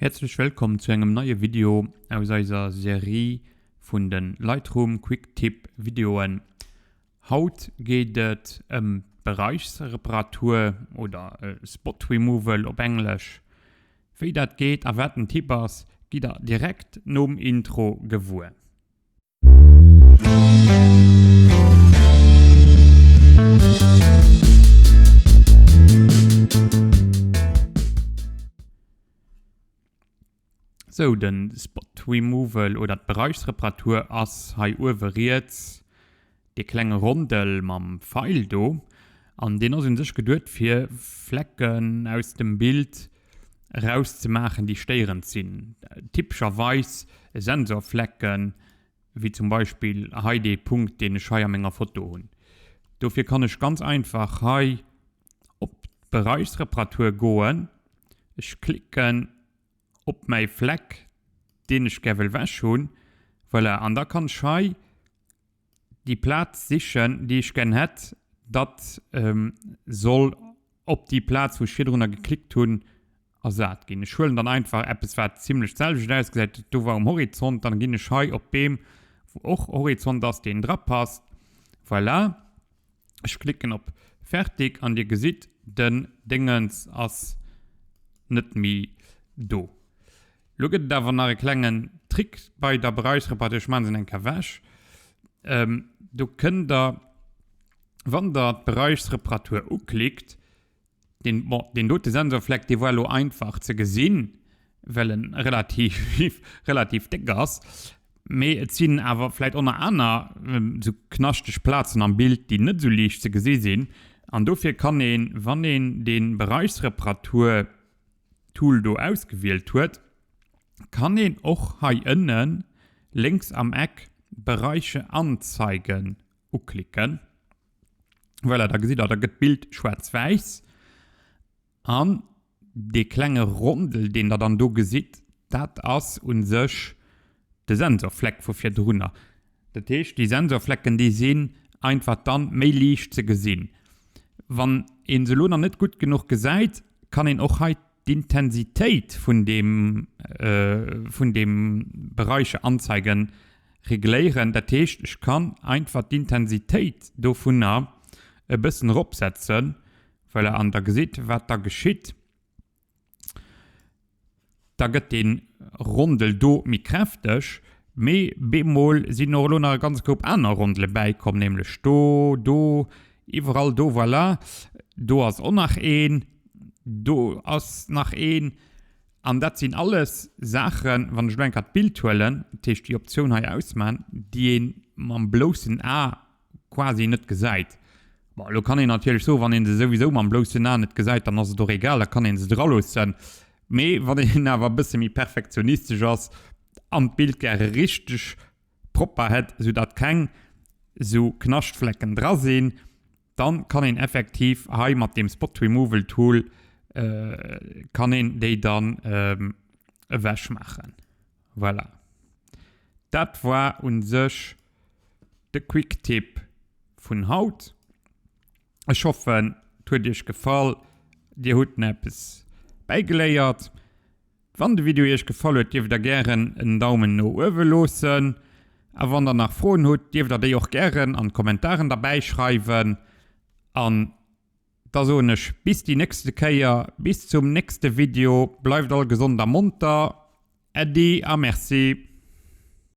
Häerzlech wëllkomm zu engem neie Video aus eiser Serie vun de Lightroom Quick Tip Videoen. Haut geet et ëm d'Bereichsreparatur oder Spot Removal op Englesch. Wéi dat geet a wat den Tipp ass, gitt der direkt nom Intro gewuer. Sou, den Spot Removal oder d'Bereichsreparatur ass hei uewe riets dee klenge Rondel mam Feil do an deen ass un sech geduet fir Flecken aus dem Bild eraus ze maachen déi stéierend sinn, typescherweis Sensorflecken, wéi zum Beispill hei dee Punkt deen ech hei a menger Foto hunn. Dofir kann ech ganz einfach hei op d'Bereichsreparatur goen, ech klicken op mäi Fleck deen ech gär wëll wech hunn, voilà, an da kann ech hei déi Plaz sichen, déi ech gär hätt, datt soll op déi Plaz, wou ech virdrunner geklickt hunn, ersat ginn. Ech huelen dann einfach eppes, wat zimlech d'selwecht ausgesäit, do war um Horizont, dann ginn ech hei op d'Beem, wou och Horizont ass, deen drapasst. Voilà. Ech klicken op Fertig an dir gesitt, den Déngens ass net méi do. Lo gëtt et awer nach e klengen Trick bei der Bereichsreparatur, ech maachen se eng Kéier ewech. Do kënnt der, wann der d'Bereichsreparatur uklickt, deen, bon, deen dote Sensorfleck, dee war elo einfach ze gesinn, well en relativ, relativ déck ass, mee et sinn awer vläit och nach aner esou knaschteg Plazen am Bild, déi net esou liicht ze gesi sinn. An dofir kann een, wann een dee Bereichsreparatur Tool do ausgewielt huet, kann een och hei ënnen lénks am Eck Bereiche anzeigen uklicken. Voilà, da gesitt der, da gëtt d'Bild schwaarz-wäiss an dee klenge Rondel, deen der dann do gesitt, dat ass u sech de Sensorfleck vu virdrunner. Dat heescht, déi Sensorflecken, déi sinn einfach dann méi liicht ze gesinn. Wann een se elo nach net gutt genuch gesäit, kann een och hei d'Intensitéit vun deem vun deem Bereiche anzeigen regléieren. Dat heescht, ech kann einfach d'Intensitéit dovunner e bëssen eropsetzen, voilà, an der gesitt wat da geschitt. Da gëtt dee Rondel do méi kräfteg. Mee bemol sinn och elo nach e ganze Koup aner Rondele bäikomm, nämlech do, do, iwwerall do, voilà, do ass och nach een, do ass nach een. An dat sinn alles Saachen, wann ech elo eng Kéier d'Bild huelen, dat heescht déi Optioun hei ausman, déi ee mam bloussen A quasi net gesäit. Bon, elo kann een natierlech soen, wann een se souwisou mam bloussen A net gesäit, dann ass et och egal, da kann een se draloossen. Mee wann een awer e bësse méi perfektionistesch ass an d'Bild gäre richteg propper hätt, sou datt keng sou Knaschtflecken dra sinn, dann kann een effektiv hei mat deem Spot Removal Tool kann een déi dann ewech maachen. Voilà. Dat war un sech de Quick Tip vun haut. Ech hoffen et huet iech gefall, dir hutt eppes bäigeléiert. Wann de Video iech gefall huet, dierft der gären en Daumen no uewe loossen. A wann der nach Froen hutt, dierft der déi och gären an d'Kommentaren derbäi schreiwen. An da soen ech bis déi nächste Kéier, bis zum nächste Video. Bleift all gesond a monter. Äddi a Merci.